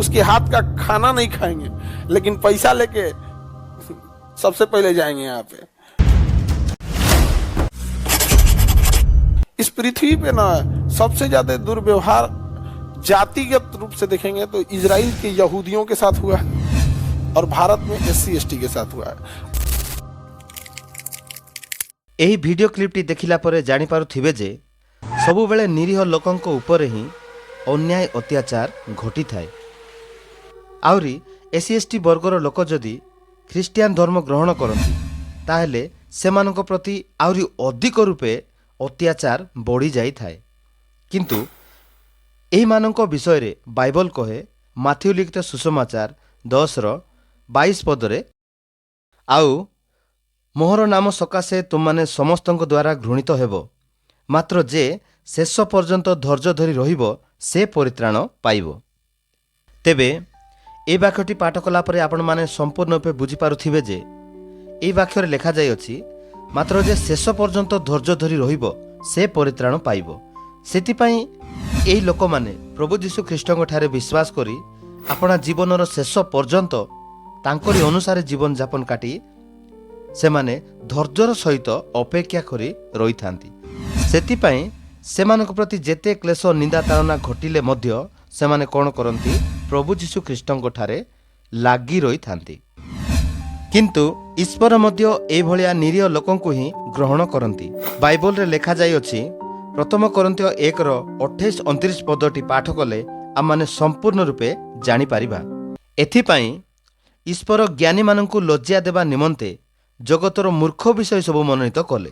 उसके हाथ का खाना नहीं खाएंगे, लेकिन पैसा लेके सबसे पहले जाएंगे यहाँ पे। इस पृथ्वी पे ना सबसे ज्यादा दुर्व्यवहार जातिगत रूप से देखेंगे तो इजराइल के यहूदियों के साथ हुआ है और भारत में एस सी के साथ हुआ है। ଏହି ଭିଡ଼ିଓ କ୍ଲିପ୍ଟି ଦେଖିଲା ପରେ ଜାଣିପାରୁଥିବେ ଯେ ସବୁବେଳେ ନିରୀହ ଲୋକଙ୍କ ଉପରେ ହିଁ ଅନ୍ୟାୟ ଅତ୍ୟାଚାର ଘଟିଥାଏ। ଆହୁରି ଏସ୍ ସି ଏସ୍ ଟି ବର୍ଗର ଲୋକ ଯଦି ଖ୍ରୀଷ୍ଟିଆନ ଧର୍ମ ଗ୍ରହଣ କରନ୍ତି, ତାହେଲେ ସେମାନଙ୍କ ପ୍ରତି ଆହୁରି ଅଧିକ ରୂପେ ଅତ୍ୟାଚାର ବଢ଼ିଯାଇଥାଏ। କିନ୍ତୁ ଏହିମାନଙ୍କ ବିଷୟରେ ବାଇବଲ କହେ, ମାଥିଉ ଲିଖିତ ସୁସମାଚାର 10ର 22 ପଦରେ, "ଆଉ ମୋହର ନାମ ସକାଶେ ତୁମମାନେ ସମସ୍ତଙ୍କ ଦ୍ୱାରା ଘୃଣିତ ହେବ, ମାତ୍ର ଯେ ଶେଷ ପର୍ଯ୍ୟନ୍ତ ଧୈର୍ଯ୍ୟ ଧରି ରହିବ, ସେ ପରିତ୍ରାଣ ପାଇବ।" ତେବେ ଏହି ବାକ୍ୟଟି ପାଠ କଲା ପରେ ଆପଣମାନେ ସମ୍ପୂର୍ଣ୍ଣ ରୂପେ ବୁଝିପାରୁଥିବେ ଯେ ଏହି ବାକ୍ୟରେ ଲେଖାଯାଇଅଛି, ମାତ୍ର ଯେ ଶେଷ ପର୍ଯ୍ୟନ୍ତ ଧୈର୍ଯ୍ୟ ଧରି ରହିବ, ସେ ପରିତ୍ରାଣ ପାଇବ। ସେଥିପାଇଁ ଏହି ଲୋକମାନେ ପ୍ରଭୁ ଯୀଶୁ ଖ୍ରୀଷ୍ଟଙ୍କ ଠାରେ ବିଶ୍ୱାସ କରି ଆପଣା ଜୀବନର ଶେଷ ପର୍ଯ୍ୟନ୍ତ ତାଙ୍କରି ଅନୁସାରେ ଜୀବନଯାପନ କାଟି ସେମାନେ ଧୈର୍ଯ୍ୟର ସହିତ ଅପେକ୍ଷା କରି ରହିଥାନ୍ତି। ସେଥିପାଇଁ ସେମାନଙ୍କ ପ୍ରତି ଯେତେ କ୍ଲେଶ, ନିନ୍ଦା, ତାଡ଼ନା ଘଟିଲେ ମଧ୍ୟ ସେମାନେ କ'ଣ କରନ୍ତି? ପ୍ରଭୁ ଯୀଶୁ ଖ୍ରୀଷ୍ଟଙ୍କ ଠାରେ ଲାଗି ରହିଥାନ୍ତି। କିନ୍ତୁ ଈଶ୍ୱର ମଧ୍ୟ ଏଇଭଳିଆ ନିରୀହ ଲୋକଙ୍କୁ ହିଁ ଗ୍ରହଣ କରନ୍ତି। ବାଇବଲରେ ଲେଖାଯାଇଅଛି, ପ୍ରଥମ କରିନ୍ଥୀୟ 1ର 28-29 ପଦଟି ପାଠ କଲେ ଆମମାନେ ସମ୍ପୂର୍ଣ୍ଣ ରୂପେ ଜାଣିପାରିବା। "ଏଥିପାଇଁ ଈଶ୍ୱର ଜ୍ଞାନୀମାନଙ୍କୁ ଲଜ୍ଜା ଦେବା ନିମନ୍ତେ ଜଗତର ମୂର୍ଖ ବିଷୟ ସବୁ ମନୋନୀତ କଲେ।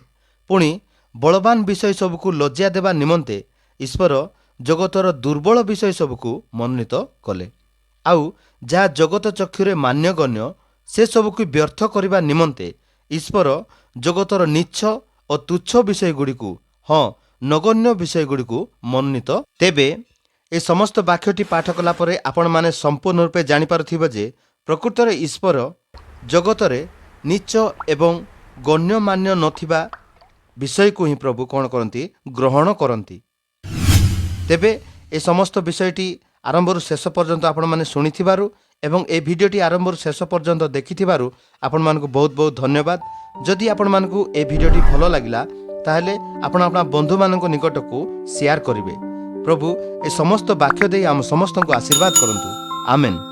ପୁଣି ବଳବାନ ବିଷୟ ସବୁକୁ ଲଜ୍ଜା ଦେବା ନିମନ୍ତେ ଈଶ୍ୱର ଜଗତର ଦୁର୍ବଳ ବିଷୟ ସବୁକୁ ମନୋନୀତ କଲେ। ଆଉ ଯାହା ଜଗତ ଚକ୍ଷୁରେ ମାନ୍ୟଗଣ୍ୟ, ସେସବୁକୁ ବ୍ୟର୍ଥ କରିବା ନିମନ୍ତେ ଈଶ୍ୱର ଜଗତର ନୀଚ ଓ ତୁଚ୍ଛ ବିଷୟଗୁଡ଼ିକୁ, ହଁ, ନଗଣ୍ୟ ବିଷୟଗୁଡ଼ିକୁ ମନୋନୀତ।" ତେବେ ଏ ସମସ୍ତ ବାକ୍ୟଟି ପାଠ କଲା ପରେ ଆପଣମାନେ ସମ୍ପୂର୍ଣ୍ଣ ରୂପେ ଜାଣିପାରୁଥିବେ ଯେ ପ୍ରକୃତରେ ଈଶ୍ୱର ଜଗତରେ ନୀଚ ଏବଂ ଗଣ୍ୟମାନ୍ୟ ନଥିବା ବିଷୟକୁ ହିଁ ପ୍ରଭୁ କ'ଣ କରନ୍ତି? ଗ୍ରହଣ କରନ୍ତି। ତେବେ ଏ ସମସ୍ତ ବିଷୟଟି ଆରମ୍ଭରୁ ଶେଷ ପର୍ଯ୍ୟନ୍ତ ଆପଣମାନେ ଶୁଣିଥିବାରୁ ଏବଂ ଏ ଭିଡ଼ିଓଟି ଆରମ୍ଭରୁ ଶେଷ ପର୍ଯ୍ୟନ୍ତ ଦେଖିଥିବାରୁ ଆପଣମାନଙ୍କୁ ବହୁତ ବହୁତ ଧନ୍ୟବାଦ। ଯଦି ଆପଣମାନଙ୍କୁ ଏ ଭିଡ଼ିଓଟି ଭଲ ଲାଗିଲା, ତାହେଲେ ଆପଣ ଆପଣା ବନ୍ଧୁମାନଙ୍କ ନିକଟକୁ ସେୟାର କରିବେ। ପ୍ରଭୁ ଏ ସମସ୍ତ ବାକ୍ୟ ଦେଇ ଆମ ସମସ୍ତଙ୍କୁ ଆଶୀର୍ବାଦ କରନ୍ତୁ। ଆମେନ୍।